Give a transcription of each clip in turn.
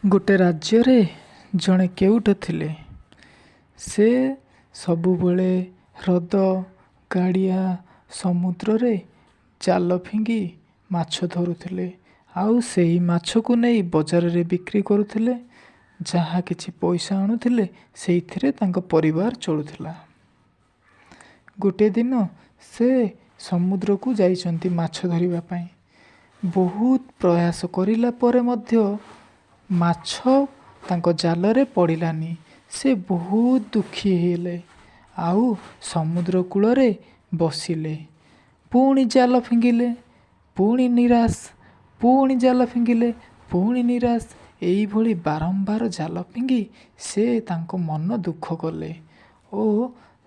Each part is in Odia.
ଗୋଟେ ରାଜ୍ୟରେ ଜଣେ କେଉଟ ଥିଲେ। ସେ ସବୁବେଳେ ହ୍ରଦ, ଗାଡ଼ିଆ, ସମୁଦ୍ରରେ ଜାଲ ଫିଙ୍ଗି ମାଛ ଧରୁଥିଲେ ଆଉ ସେହି ମାଛକୁ ନେଇ ବଜାରରେ ବିକ୍ରି କରୁଥିଲେ। ଯାହା କିଛି ପଇସା ଆଣୁଥିଲେ, ସେଇଥିରେ ତାଙ୍କ ପରିବାର ଚଳୁଥିଲା। ଗୋଟିଏ ଦିନ ସେ ସମୁଦ୍ରକୁ ଯାଇଛନ୍ତି ମାଛ ଧରିବା ପାଇଁ। ବହୁତ ପ୍ରୟାସ କରିଲା ପରେ ମଧ୍ୟ ମାଛ ତାଙ୍କ ଜାଲରେ ପଡ଼ିଲାନି। ସେ ବହୁତ ଦୁଃଖୀ ହେଲେ ଆଉ ସମୁଦ୍ର କୂଳରେ ବସିଲେ। ପୁଣି ଜାଲ ଫିଙ୍ଗିଲେ, ପୁଣି ନିରାଶ। ପୁଣି ଜାଲ ଫିଙ୍ଗିଲେ, ପୁଣି ନିରାଶ। ଏଇଭଳି ବାରମ୍ବାର ଜାଲ ଫିଙ୍ଗି ସେ ତାଙ୍କ ମନ ଦୁଃଖ କଲେ ଓ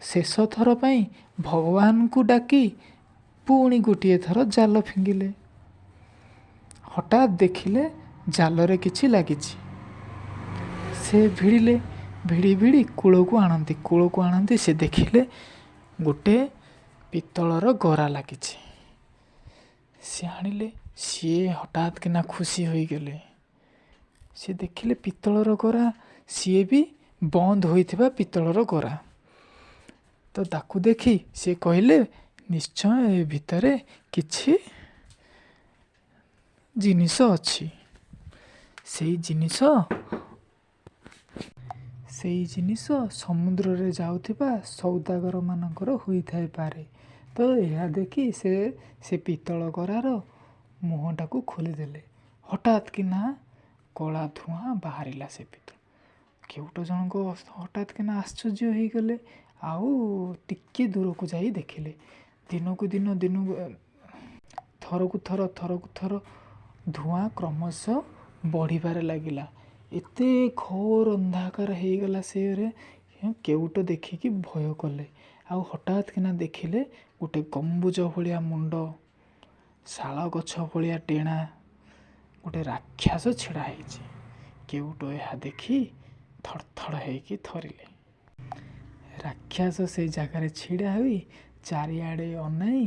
ଶେଷ ଥର ପାଇଁ ଭଗବାନଙ୍କୁ ଡାକି ପୁଣି ଗୋଟିଏ ଥର ଜାଲ ଫିଙ୍ଗିଲେ। ହଠାତ୍ ଦେଖିଲେ ଜାଲରେ କିଛି ଲାଗିଛି। ସେ ଭିଡ଼ିଲେ, ଭିଡ଼ି ଭିଡ଼ି କୂଳକୁ ଆଣନ୍ତି, କୂଳକୁ ଆଣନ୍ତି, ସେ ଦେଖିଲେ ଗୋଟେ ପିତ୍ତଳର ଗରା ଲାଗିଛି। ସେ ଆଣିଲେ, ସିଏ ହଠାତ୍ କିନା ଖୁସି ହୋଇଗଲେ। ସେ ଦେଖିଲେ ପିତ୍ତଳର ଗରା, ସିଏ ବି ବନ୍ଦ ହୋଇଥିବା ପିତ୍ତଳର ଗରା। ତ ତାକୁ ଦେଖି ସିଏ କହିଲେ, ନିଶ୍ଚୟ ଏ ଭିତରେ କିଛି ଜିନିଷ ଅଛି। ସେଇ ଜିନିଷ ସମୁଦ୍ରରେ ଯାଉଥିବା ସୌଦାଗରମାନଙ୍କର ହୋଇଥାଇପାରେ। ତ ଏହା ଦେଖି ସେ ସେ ପିତ୍ତଳ ଗରାର ମୁହଁଟାକୁ ଖୋଲିଦେଲେ। ହଠାତ୍ କିନା କଳା ଧୂଆଁ ବାହାରିଲା ସେ ପିତ୍ତଳ। କେଉଟ ଜଣକ ହଠାତ୍ କିନା ଆଶ୍ଚର୍ଯ୍ୟ ହେଇଗଲେ ଆଉ ଟିକେ ଦୂରକୁ ଯାଇ ଦେଖିଲେ। ଦିନକୁ ଦିନ, ଦିନକୁ ଥରକୁ ଥର, ଥରକୁ ଥର ଧୂଆଁ କ୍ରମଶଃ ବଢ଼ିବାରେ ଲାଗିଲା। ଏତେ ଘୋର ଅନ୍ଧକାର ହେଇଗଲା ସେରେ, କେଉଟ ଦେଖିକି ଭୟ କଲେ। ଆଉ ହଠାତ୍ କିନା ଦେଖିଲେ ଗୋଟେ ଗମ୍ବୁଜ ଭଳିଆ ମୁଣ୍ଡ, ଶାଳ ଗଛ ଭଳିଆ ଡେଣା, ଗୋଟେ ରାକ୍ଷସ ଛିଡ଼ା ହେଇଛି। କେଉଟ ଏହା ଦେଖି ଥରଥର ହେଇକି ଥରିଲେ। ରାକ୍ଷସ ସେଇ ଜାଗାରେ ଛିଡ଼ା ହୋଇ ଚାରିଆଡ଼େ ଅନାଇ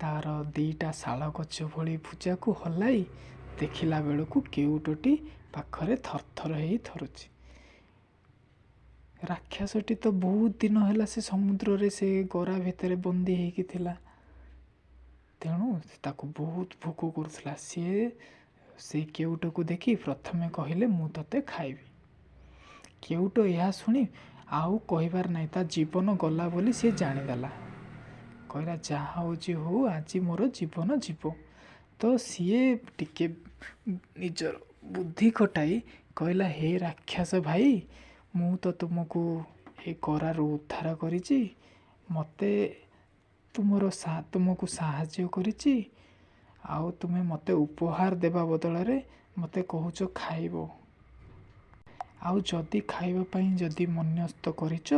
ତାର ଦିଟା ଶାଳ ଗଛ ଭଳି ଭୁଜାକୁ ହଲାଇ ଦେଖିଲା ବେଳକୁ କେଉଟଟି ପାଖରେ ଥରଥର ହେଇ ଥରୁଛି। ରାକ୍ଷସଟି ତ ବହୁତ ଦିନ ହେଲା ସେ ସମୁଦ୍ରରେ ସେ ଗରା ଭିତରେ ବନ୍ଦୀ ହେଇକି ଥିଲା, ତେଣୁ ତାକୁ ବହୁତ ଭୋକ କରୁଥିଲା। ସିଏ ସେଇ କେଉଟକୁ ଦେଖି ପ୍ରଥମେ କହିଲେ, ମୁଁ ତତେ ଖାଇବି। କେଉଟ ଏହା ଶୁଣି ଆଉ କହିବାର ନାହିଁ, ତା ଜୀବନ ଗଲା ବୋଲି ସିଏ ଜାଣିଦେଲା। କହିଲା, ଯାହା ହେଉଛି ହଉ, ଆଜି ମୋର ଜୀବନ ଯିବ। ତ ସିଏ ଟିକେ ନିଜର ବୁଦ୍ଧି ଖଟାଇ କହିଲା, ହେ ରାକ୍ଷସ ଭାଇ, ମୁଁ ତ ତୁମକୁ ଏ ଗରାରୁ ଉଦ୍ଧାର କରିଛି, ମୋତେ ତୁମର ତୁମକୁ ସାହାଯ୍ୟ କରିଛି, ଆଉ ତୁମେ ମୋତେ ଉପହାର ଦେବା ବଦଳରେ ମୋତେ କହୁଛ ଖାଇବ। ଆଉ ଯଦି ଖାଇବା ପାଇଁ ଯଦି ମନସ୍ଥ କରିଛ,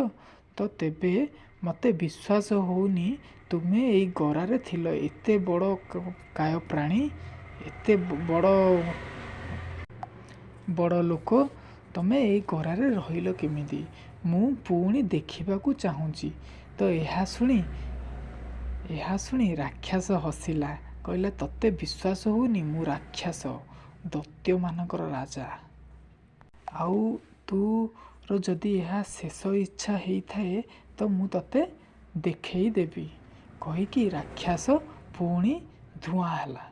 ତ ତେବେ ମୋତେ ବିଶ୍ୱାସ ହେଉନି ତୁମେ ଏଇ ଗରାରେ ଥିଲ। ଏତେ ବଡ଼ କାୟ ପ୍ରାଣୀ, ଏତେ ବଡ଼ ବଡ଼ ଲୋକ, ତମେ ଏଇ ଗରାରେ ରହିଲ କେମିତି? ମୁଁ ପୁଣି ଦେଖିବାକୁ ଚାହୁଁଛି। ତ ଏହା ଶୁଣି ରାକ୍ଷସ ହସିଲା। କହିଲା, ତତେ ବିଶ୍ୱାସ ହେଉନି? ମୁଁ ରାକ୍ଷସ, ଦୈତ୍ୟମାନଙ୍କର ରାଜା। ଆଉ ତୋର ଯଦି ଏହା ଶେଷ ଇଚ୍ଛା ହେଇଥାଏ, ତ ମୁଁ ତତେ ଦେଖେଇ ଦେବି। କହିକି ରାକ୍ଷସ ପୁଣି ଧୂଆଁ ହେଲା।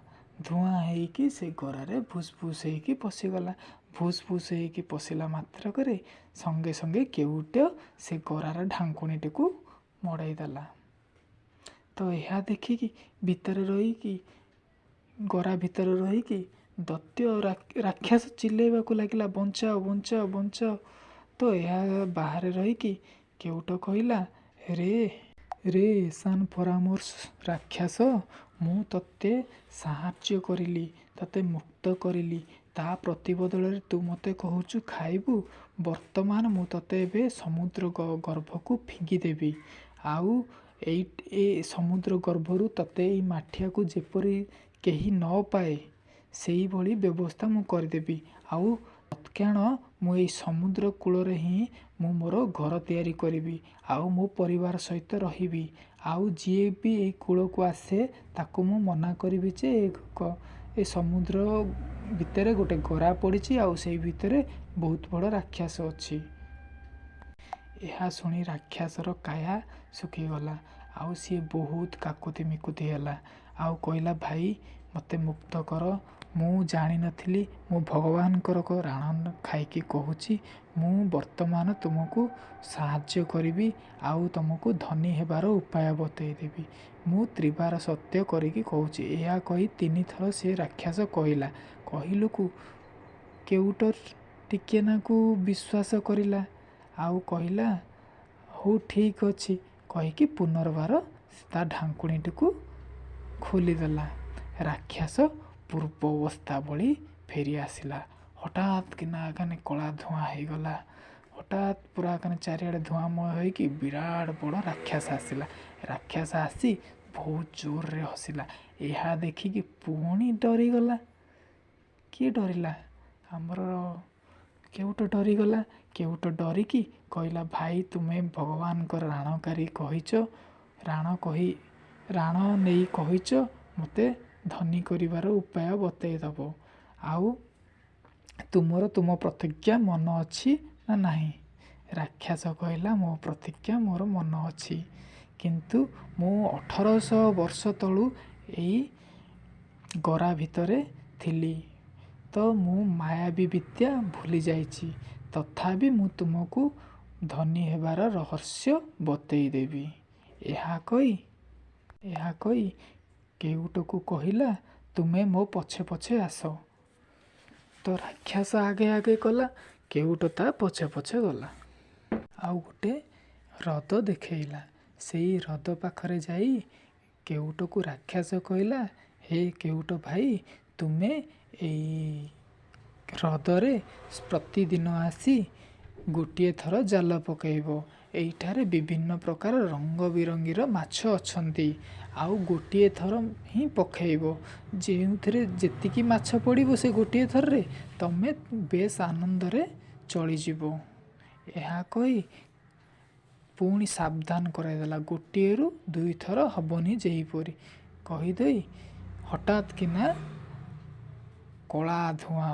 ଧୂଆଁ ହେଇକି ସେ ଗରାରେ ଭୁସ୍ ଭୁସ୍ ହେଇକି ପଶିଗଲା। ଭୁସ୍ ଭୁସ୍ ହେଇକି ପଶିଲା ମାତ୍ରକରେ ସଙ୍ଗେ ସଙ୍ଗେ କେଉଟ ସେ ଗରାର ଢାଙ୍କୁଣୀଟିକୁ ମଡ଼େଇ ଦେଲା। ତ ଏହା ଦେଖିକି ଭିତରେ ରହିକି, ଗରା ଭିତରେ ରହିକି ଦୈତ୍ୟ ରାକ୍ଷସ ଚିଲେଇବାକୁ ଲାଗିଲା, ବଞ୍ଚାଅ, ବଞ୍ଚାଅ, ବଞ୍ଚାଅ। ତ ଏହା ବାହାରେ ରହିକି କେଉଟ କହିଲା, ରେ ରେ ଏହସାନ ଫରାମୋସ ରାକ୍ଷସ, ମୁଁ ତୋତେ ସାହାଯ୍ୟ କରିଲି, ତୋତେ ମୁକ୍ତ କରିଲି, ତା ପ୍ରତିବଦଳରେ ତୁ ମୋତେ କହୁଛୁ ଖାଇବୁ। ବର୍ତ୍ତମାନ ମୁଁ ତୋତେ ଏବେ ସମୁଦ୍ର ଗର୍ଭକୁ ଫିଙ୍ଗିଦେବି ଆଉ ଏଇ ଏ ସମୁଦ୍ର ଗର୍ଭରୁ ତୋତେ ଏଇ ମାଠିଆକୁ ଯେପରି କେହି ନ ପାଏ, ସେଇଭଳି ବ୍ୟବସ୍ଥା ମୁଁ କରିଦେବି। ଆଉ ତତ୍କ୍ଷଣ ମୁଁ ଏଇ ସମୁଦ୍ର କୂଳରେ ହିଁ ମୁଁ ମୋର ଘର ତିଆରି କରିବି ଆଉ ମୋ ପରିବାର ସହିତ ରହିବି। ଆଉ ଯିଏ ବି ଏଇ କୂଳକୁ ଆସେ, ତାକୁ ମୁଁ ମନା କରିବି ଯେ ଏ ସମୁଦ୍ର ଭିତରେ ଗୋଟେ ଗରା ପଡ଼ିଛି ଆଉ ସେଇ ଭିତରେ ବହୁତ ବଡ଼ ରାକ୍ଷସ ଅଛି। ଏହା ଶୁଣି ରାକ୍ଷସର କାୟା ଶୁଖିଗଲା ଆଉ ସିଏ ବହୁତ କାକୁତି ମିକୁତି ହେଲା ଆଉ କହିଲା, ଭାଇ, ମୋତେ ମୁକ୍ତ କର। ମୁଁ ଜାଣିନଥିଲି। ମୁଁ ଭଗବାନଙ୍କର ରାଣ ଖାଇକି କହୁଛି, ମୁଁ ବର୍ତ୍ତମାନ ତୁମକୁ ସାହାଯ୍ୟ କରିବି ଆଉ ତୁମକୁ ଧନୀ ହେବାର ଉପାୟ ବତେଇଦେବି। ମୁଁ ତ୍ରିବାର ସତ୍ୟ କରିକି କହୁଛି। ଏହା କହି ତିନିଥର ସେ ରାକ୍ଷସ କହିଲା। କହିଲୁକୁ କେଉଟ ଟିକିଏ ନାକୁ ବିଶ୍ୱାସ କରିଲା ଆଉ କହିଲା, ହଉ, ଠିକ୍ ଅଛି, କହିକି ପୁନର୍ବାର ତା ଢାଙ୍କୁଣୀଟିକୁ ଖୋଲିଦେଲା। ରାକ୍ଷସ ପୂର୍ବ ଅବସ୍ଥା ଭଳି ଫେରି ଆସିଲା। ହଠାତ୍ କିନା ଏখাନେ କଳା ଧୂଆଁ ହେଇଗଲା। ହଠାତ୍ ପୁରା ଏখাନେ ଚାରିଆଡ଼େ ଧୂଆଁମୟ ହେଇକି ବିରାଟ ବଡ଼ ରାକ୍ଷସ ଆସିଲା। ରାକ୍ଷସ ଆସି ବହୁତ ଜୋରରେ ହସିଲା। ଏହା ଦେଖିକି ପୁଣି ଡରିଗଲା। କିଏ ଡରିଲା? ଆମର କେଉଟ ଡରିଗଲା। କେଉଟ ଡରିକି କହିଲା, ଭାଇ, ତୁମେ ଭଗବାନଙ୍କର ରାଣକାରୀ କହିଛ, ରାଣ କହି ରାଣ ନେଇ କହିଛ ମୋତେ ଧନୀ କରିବାର ଉପାୟ ବତେଇଦେବ, ଆଉ ତୁମର ତୁମ ପ୍ରତିଜ୍ଞା ମନ ଅଛି ନା ନାହିଁ? ରାକ୍ଷସ କହିଲା, ମୋ ପ୍ରତିଜ୍ଞା ମୋର ମନ ଅଛି, କିନ୍ତୁ ମୁଁ 1800 ବର୍ଷ ତଳୁ ଏଇ ଗରା ଭିତରେ ଥିଲି, ତ ମୁଁ ମାୟାବୀ ବିଦ୍ୟା ଭୁଲି ଯାଇଛି। ତଥାପି ମୁଁ ତୁମକୁ ଧନୀ ହେବାର ରହସ୍ୟ ବତେଇଦେବି। ଏହା କହି କେଉଟକୁ କହିଲା, ତୁମେ ମୋ ପଛେ ପଛେ ଆସ। ତ ରାକ୍ଷସ ଆଗେ ଆଗେ ଗଲା, କେଉଟ ତା ପଛେ ପଛେ ଗଲା ଆଉ ଗୋଟେ ହ୍ରଦ ଦେଖେଇଲା। ସେଇ ହ୍ରଦ ପାଖରେ ଯାଇ କେଉଟକୁ ରାକ୍ଷସ କହିଲା, ହେ କେଉଟ ଭାଇ, ତୁମେ ଏଇ ହ୍ରଦରେ ପ୍ରତିଦିନ ଆସି ଗୋଟିଏ ଥର ଜାଲ ପକାଇବ। ଏଇଠାରେ ବିଭିନ୍ନ ପ୍ରକାର ରଙ୍ଗ ବିରଙ୍ଗୀର ମାଛ ଅଛନ୍ତି ଆଉ ଗୋଟିଏ ଥର ହିଁ ପକାଇବ। ଯେଉଁଥିରେ ଯେତିକି ମାଛ ପଡ଼ିବ ସେ ଗୋଟିଏ ଥରରେ ତମେ ବେଶ ଆନନ୍ଦରେ ଚଳିଯିବ। ଏହା କହି ପୁଣି ସାବଧାନ କରାଇଦେଲା, ଗୋଟିଏରୁ ଦୁଇଥର ହେବନି ଯେହିପରି। କହିଦେଇ ହଠାତ୍ କିନା କଳା ଧୂଆଁ